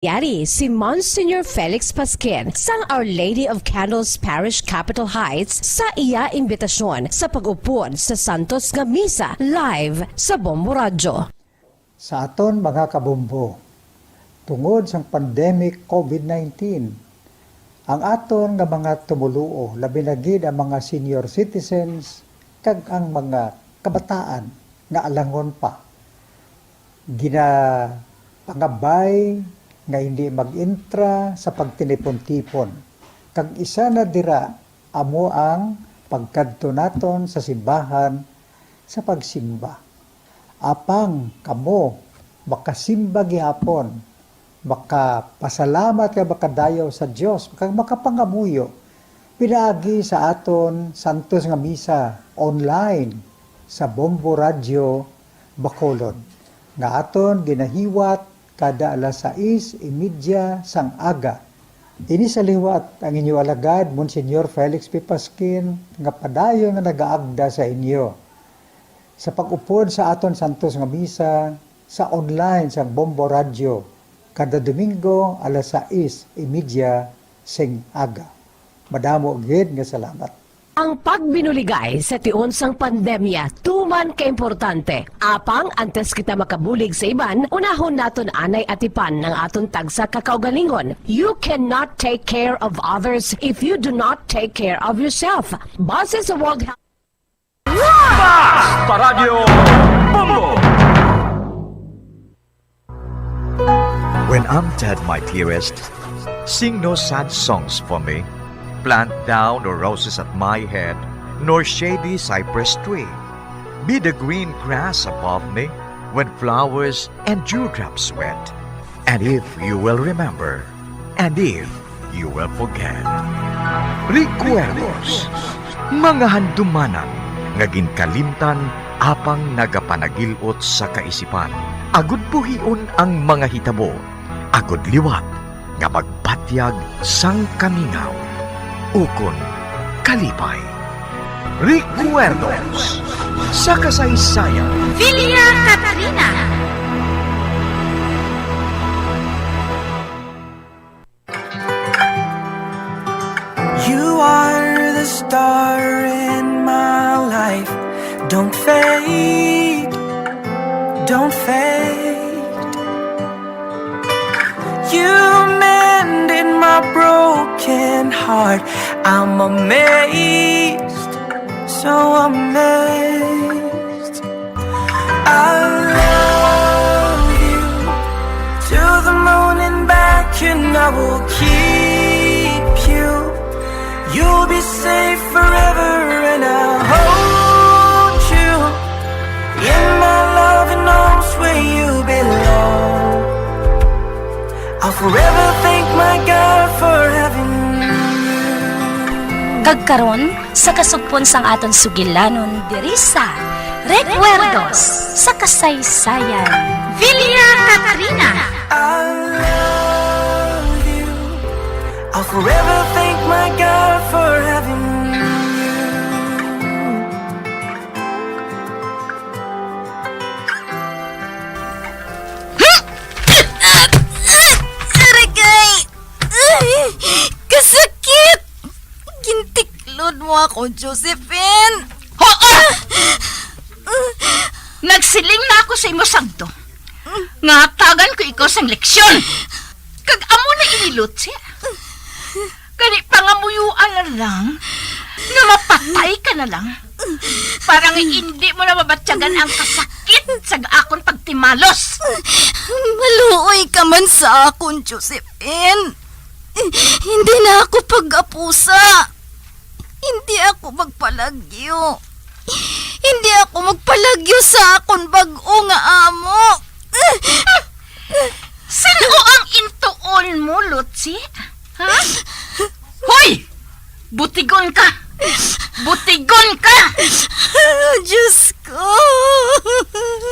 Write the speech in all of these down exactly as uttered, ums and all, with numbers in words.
Yari si Monsignor Felix Pasquin sang Our Lady of Candles Parish, Capitol Heights, sa iya imbitasyon sa pag-upod sa santos nga misa live sa Bombo Radyo. Sa aton mga kabombo, tungod sang pandemic covid nineteen, ang aton nga mga tumoluo, labi na gid ang mga senior citizens kag ang mga kabataan nga alangon pa, ginapangabay nga hindi mag-entra sa pagtinipon-tipon, kag isa na dira amo ang pagkadto naton sa simbahan sa pagsimba. Apang kamo makasimba gihapon, makapasalamat kag makadayaw sa Dios, kag makapangamuyo pinaagi sa aton santos nga misa online sa Bombo Radyo Bacolod, nga aton ginahiwat kada alas sais y media sang aga. Ini sa liwat ang inyo alagad, Monsignor Felix P. Pasquin, nga padayon nga nagaagda sa inyo sa pag-upod sa aton santos nga misa sa online sang Bombo Radyo kada Domingo alas sais y media sing aga. Madamo gid nga salamat. Ang pagbinuligay sa tion sang pandemya tuman ka importante. Apang antes kita makabulig sa iban, unahon naton anay atipan ang aton tagsa ka kaugalingon. You cannot take care of others if you do not take care of yourself. Base sa World Health Basta Radyo Bombo! When I'm dead, my dearest, sing no sad songs for me. Plant thou no roses at my head, nor shady cypress tree. Be the green grass above me when flowers and dewdrops wet. And if you will remember, and if you will forget. Recuerdos, mga handumanan nga ginkalimtan apang nagapanagil-ot sa kaisipan. Agud buhion ang mga hitabo, agud liwat nga magbatyag sang kamingaw ukon kalipay. Recuerdos sa kasaysayan. Villa Catarina. You are the star in my life. Don't fade, don't fade. You mended my broken heart. I'm amazed, so amazed. I love you to the moon and back, and I will keep you. You'll be safe forever, and I'll hold you in my loving arms where you belong. I'll forever thank my God for having you. Kag karon, sa kasugpon sang aton sugilanon diri sa Recuerdos sa Kasaysayan. Villa Catarina. I love you. I'll forever thank my God for having you. Aragay! Ay, kasakit! Gintiklod mo ako, Josephine! Oo! Nagsiling na ako sa imo, Santo, nga hatagan ko ikaw sang leksyon. Kag amo na ini, Lucia. Gani, pangamuyoan na lang nga mapatay ka na lang, para nga hindi mo na mabatyagan ang kasakit sa akon pagtimalos. Maluoy ka man sa akon, Josephine. Hindi na ako pag-apusa. Hindi ako magpalagyo. Hindi ako magpalagyo sa akon bag-o nga amo. Sin-o ang intuon mo, Lutsi? Ha? Hoy! Butigon ka! Butigon ka! Diyos ko!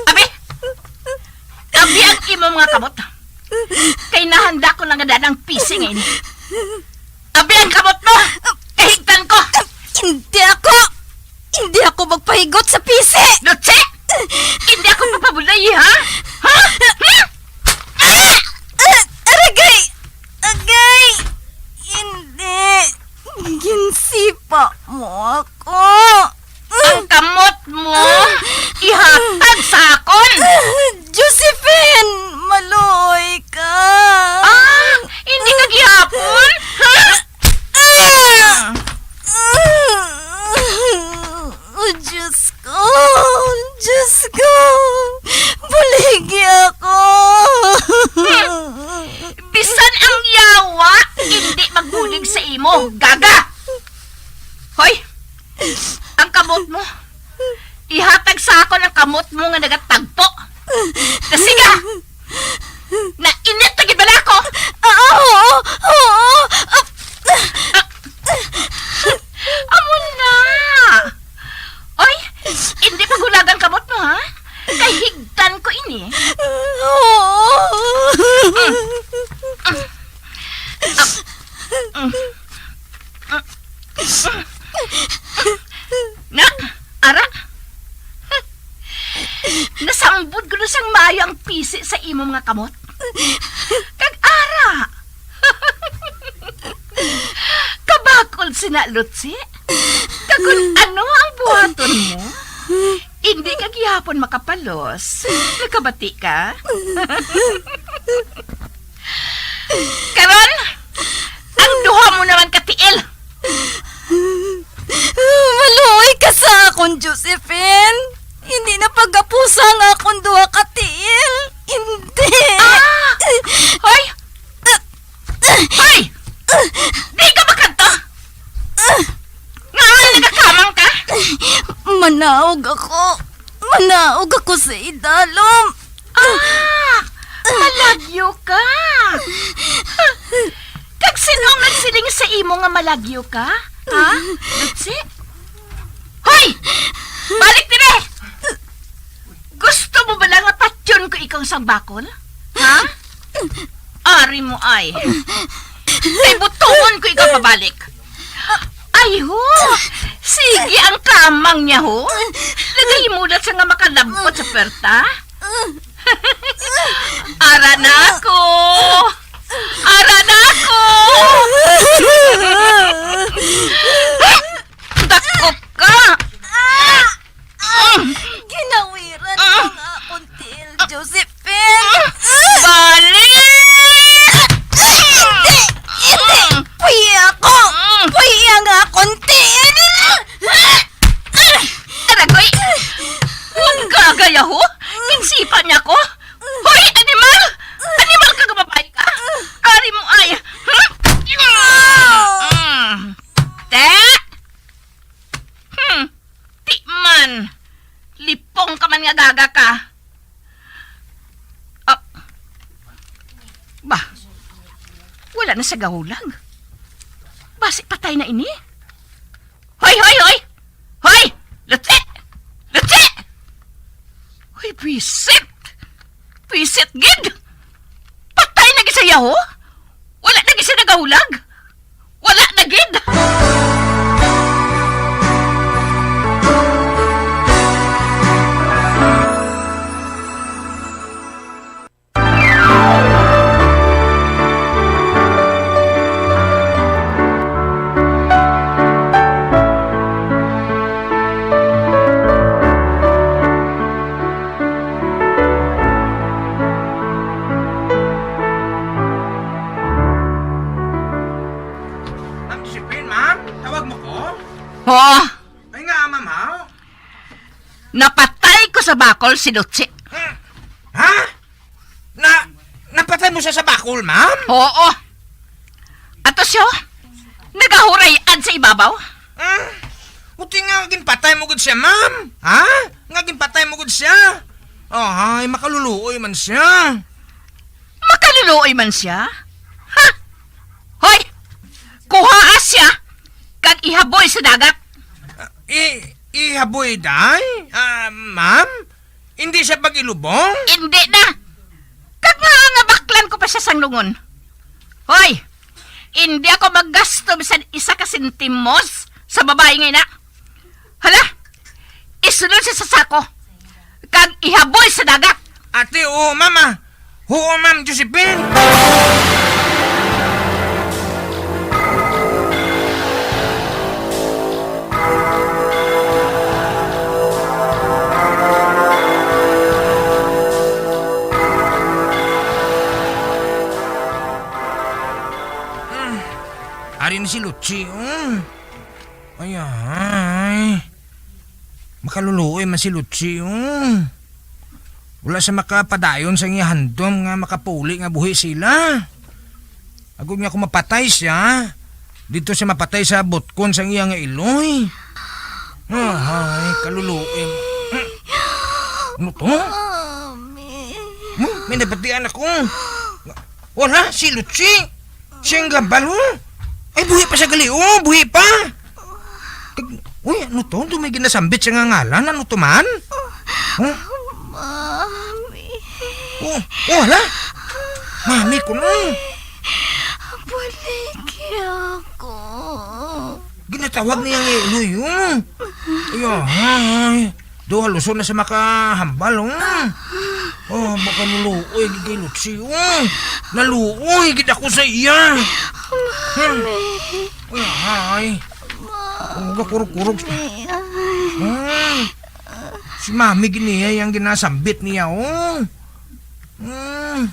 Abi! Abi ang imo mga kamot. Kay nahanda ko na nga danang pisi nga ini. Abi ang kamot mo! Kahigtan ko! Hindi ako! Hindi ako magpahigot sa pisi! Lutsi! Hindi ako papabulay, ha? Ha? Hmm? Ah! Ah! Aragay! Ginpa mo ako. Ang kamot mo, ihatag sa akon. Josephine, maluoy ka. Ah, hindi ka gihapon? Ha? Ah! Oh, Diyos ko! Diyos ko! Buligi ako! Bisan ang yawa, hindi magbulig sa imo, gaga! Hoy! Ang kamot mo! Ihatag sa akon ang kamot mo nga nagatagpo! Kasiga! Nainit na gid bala ako! Ah, oo! Oo! Ah, amo na! Oy, hindi pagulagan kamot mo, ha? Kay higtan ko ini. Oo! Na, ara. Nasambod ko na sang maayo ang pisi sa imo mga kamot. Kag ara. Kabakol sina, Lutsi. Kag kun ano ang buhaton mo, hindi ka gihapon makapalos. Nakabati ka? Karon, ang duha mo naman ka tiil. Maluoy ka sa akon, Josephine. Hindi na pagapusa ang akon duha ka tiil. Hindi. Ah! Hoy! Hoy! Di ka makadto! Ngaa nagakamang ka? Manaog ako. Manaog ako sa idalom. Ah! Malagyo ka! Kag sino ang nagsiling sa imo nga malagyo ka? Ha? Lutsi? Hoy! Balik diri! Gusto mo bala nga patyon ko ikaw sang bakol? Ha? Ari mo ay. Kay butuon ko ikaw pabalik. Ay, ho! Sige ang kamang niya, ho! Nagahimulat siya nga makalabot sa perta. Ara na ako! Ara na ako! Dakop ka! Ginawiran ko ang akon tiil, Josephine. Balik! Hindi! Hindi! Puyi ako! Puyi ang akon tiil! Aray ko, eh! Huwag ka gaya, ho! Kinsipa niya ko! Hoy, animal! Animal ka, babae ka! Ari mo ay! Hmm? Te! Hmm, di man. Lipong ka man nga gaga ka. Ah. Ba, wala na sa gahulag. Basi patay na ini. Hoy, hoy, hoy! Hoy! Lutsi! Lutsi! Hoy, buwisit! Buwisit gid! Patay na gid siya, ho! Wala na gid siya nagahulag! Wala na gid! Ma'am Josephine, ma'am, tawag mo ko? Oo. Ay nga, ma'am, ha? Napatay ko sa bakol si Lutsi. Hmm. Ha? Na, napatay mo siya sa bakol, ma'am? Oo. Ato siya, nagahuray-an sa ibabaw. Hmm? Buti nga ginpatay mo gud siya, ma'am. Ha? Nga ginpatay mo gud siya. Oh, ay, makaluluoy man siya. Makaluluoy man siya? Ha? Hoy! Kuhaa siya kag ihaboy sa dagat. I-, ihaboy, day? Ah, ma'am? Hindi siya pag-ilubong? Hindi na. Kag nga, nga baklan ko pa siya sang lungon. Hoy! Hindi ako maggasto bisan isa ka sentimos sa babae nga ina. Hala! Isulod siya sa sako. Kag ihaboy sa dagat. Ate, oo, ma'am, ah. Oo, Ma'am Josephine. Ari na si Luchi, oh. Ay, ay. Makaluluoy man si Luchi, oh. Wala siya makapadayon sa iya handom nga makapuli nga buhi sila. Agod nga kung mapatay siya, dito siya mapatay sa butkon sang iya nga iloy. Ay, kaluluoy. Ano to? Mami. Hmm, may nabatian ako. Wala, si Luchi. Siyang gabal, oh. Ay, buhi pa siya gali, oh. Buhi pa. Kag-, uy, ano to? Ito may ginasambit siya nga ngalan. Ano to man? Huh? Mami. Oh, oh, hala. Mami ko na. Baliki ako. Ginatawag niya nga iloy, oh. Ay, ay. Daw haluson na sa makahambal, oh. Oh, makaluluoy gid kay Luchi, oh. Naluoy gid ako sa iya. Hmm. Ay, ay. Oh, gakurog-kurog. Mami, ay. Hmm. Si Mami gid niya ang ginasambit niya, oh. Hmm.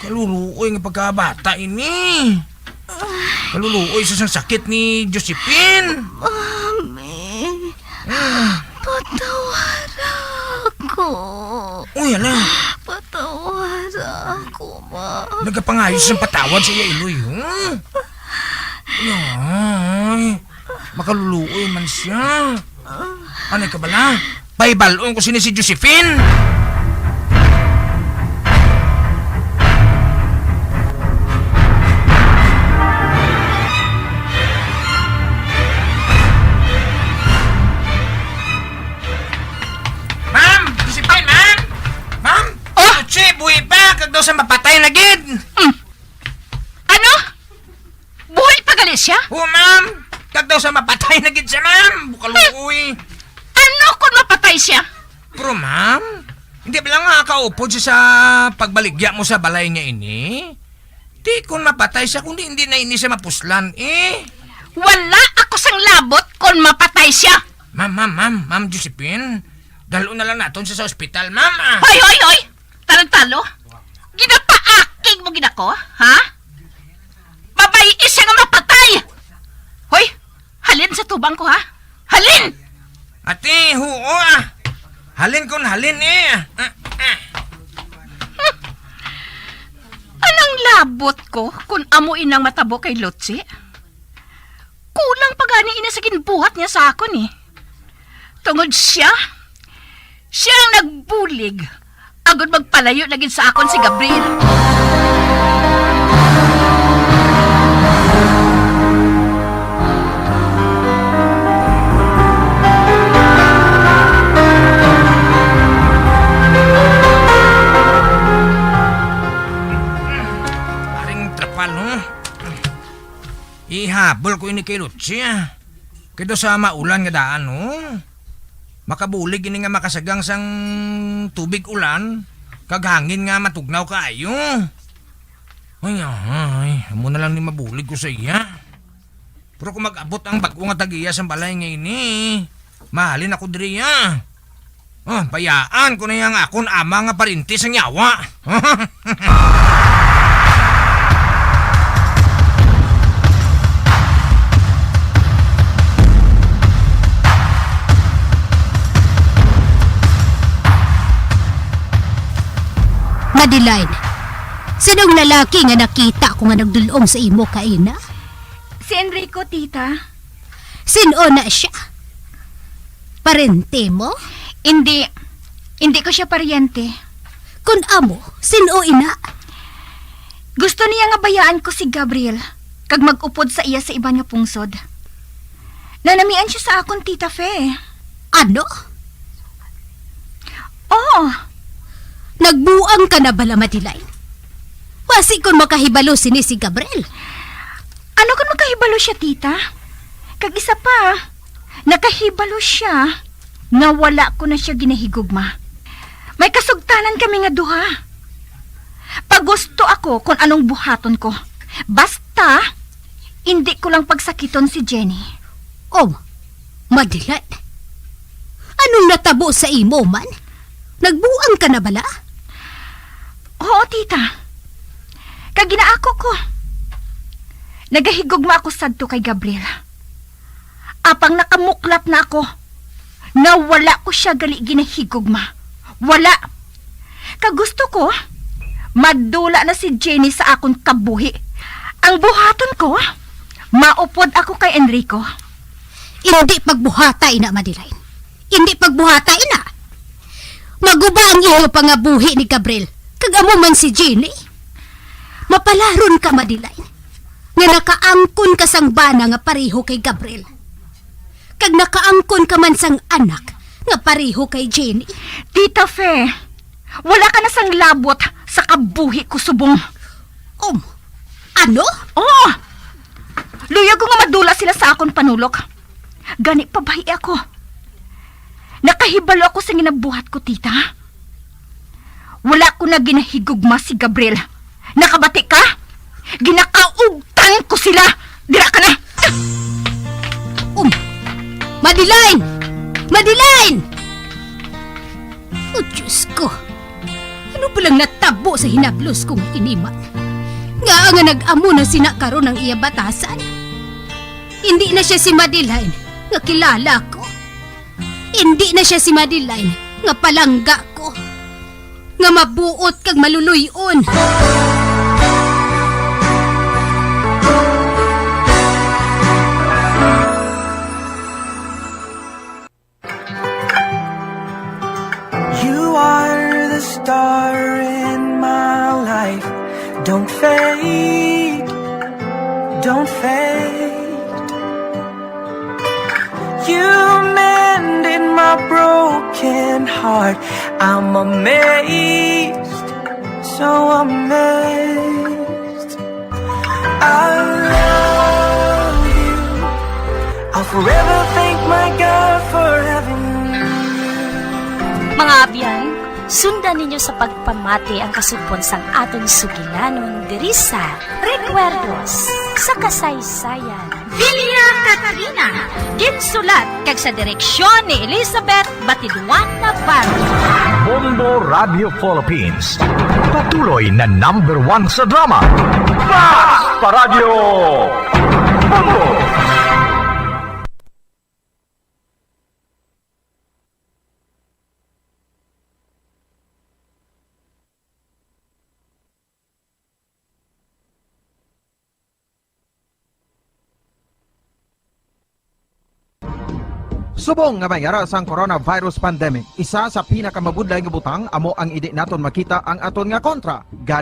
Kaluluoy nga pagkabata ini. Kaluluoy sa sang sakit ni Josephine. Mami, hmm, patawara ako. Uy, hala. Patawara ako, Ma. Nagapangayo sang patawad sa iya iloy, oh. Ay, makaluluoy man siya. Ano ka bala? Pahibal-on ko sini si Josephine. Ma'am! Josephine, ma'am! Ma'am! Oh! Luchi, buhi pa! Kag daw sa mapatay na gid! Mm. Ano? Buhi pa gali siya? Oo, ma'am. Kag daw sa mapatay na gid siya, ma'am. Bukaluoy. Ano kung mapatay siya? Pero, ma'am, hindi ba lang nga kaupod siya sa pagbaligya mo sa balay nga ini? Di kung mapatay siya, kundi hindi na ini siya mapuslan, eh. Wala ako sang labot kung mapatay siya. Ma'am, ma'am, ma'am, ma'am Josephine, dalo na lang naton siya sa ospital, ma'am, ah. Hoy, hoy, hoy! Tarantalo! Ginapaakig mo gid ako, ha? Babayi siya nga mapatay! Hoy, halin sa tubang ko, ha? Halin! Ate, huo, ah. Halin kon halin, eh. Ah, ah. Anong labot ko kung amo inang matabo kay Lotse? Kulang pa gani ini sa ginbuhat niya sa akon, eh. Tungod siya, siya ang nagbulig, agod magpalayo na gid sa akon si Gabriel. Paring trapal, no? Ihabol ko ini kay Lucia. Kay daw sa maulan nga daan, oh. Makabulig ini nga makasagang sang tubig ulan, kag hangin nga matugnaw kaayo. Ay, ay, amo na lang ni mabulig ko sa iya. Pero kung mag-abot ang bag-o nga tag-iya sang balay nga ini, mahalin ako diri, ah. Oh, bayaan ko na yang akon ama nga parinti sang yawa. Madeline, sinong lalaki nga nakita ko nga nagdul-ong sa imo kaina? Si Enrico, tita. Sin-o na sia? Parente mo? Indi. Indi ko sia paryente. Kon amo, sin-o ina? Gusto niya nga bayaan ko si Gabriel, kag mag-upod sa iya sa iban nga pungsod. Nanamian sia sa akon, Tita Fe. Ano? Oo. Nagbuang ka na bala, Madeline? Basi kon makahibalo sini si Gabriel. Ano kon makahibalo sia, tita? Kag isa pa, nakahibalo sia nga wala ko na sia ginahigugma. May kasugtanan kami nga duha. Pagusto ako kon anong buhaton ko. Basta, indi ko lang pagsakiton si Jenny. Oh, Madeline, anong natabo sa imo man? Nagbuang ka na bala? Oo, tita. Kag ginaako ko. Nagahigugma ako sadto kay Gabriel. Apang nakamuklat na ako nga wala ko sia gali ginahigugma. Wala. Kag gusto ko, madula na si Jenny sa akon kabuhi. Ang buhaton ko, maupod ako kay Enrico. Indi pagbuhata ina, Madeline. Indi pagbuhata ina. Maguba ang imo pangabuhi ni Gabriel, kag amo man si Jenny. Mapalaron ka, Madeline, nga nakaangkon ka sang bana nga pareho kay Gabriel. Kag nakaangkon ka man sang anak nga pareho kay Jenny. Tita Fe, wala ka na sang labot sa kabuhi ko subong. Um, ano? Oo. Luyag ko nga madula sila sa akon panulok. Gani pabayi ako. Nakahibalo ako sa ginabuhat ko, tita. Wala ko na ginahigugma si Gabriel. Nakabati ka? Ginakaugtan ko sila. Dira ka na. Um, Madeline! Madeline! Oh, Diyos ko! Ano palang natabo sa hinablos kong iniman? Nga nga nag-amo na sina karon ang iya batasan? Hindi na siya si Madeline nga kilala ko. Hindi na siya si Madeline nga palangga ko, nga mabuot kag maluloy-on. You are the star in my life. Don't fade, don't fade. You mended my broken heart. I'm amazed, so amazed. I love you. I'll forever thank my God for having you. Mga abyan, sundan ninyo sa pagpamati ang kasugpon sang aton sugilanon diri sa Recuerdos sa Kasaysayan. Villa Katrina, ginsulat kag sa direksyon ni Elizabeth Batiduan Navarro. Bombo Radio Philippines, patuloy na number one sa drama. Mas pa Radyo Bombo! Subong nga may ara sang coronavirus pandemic, isa sa pinakamabudlay nga butang amo ang indi naton makita ang aton nga kontra.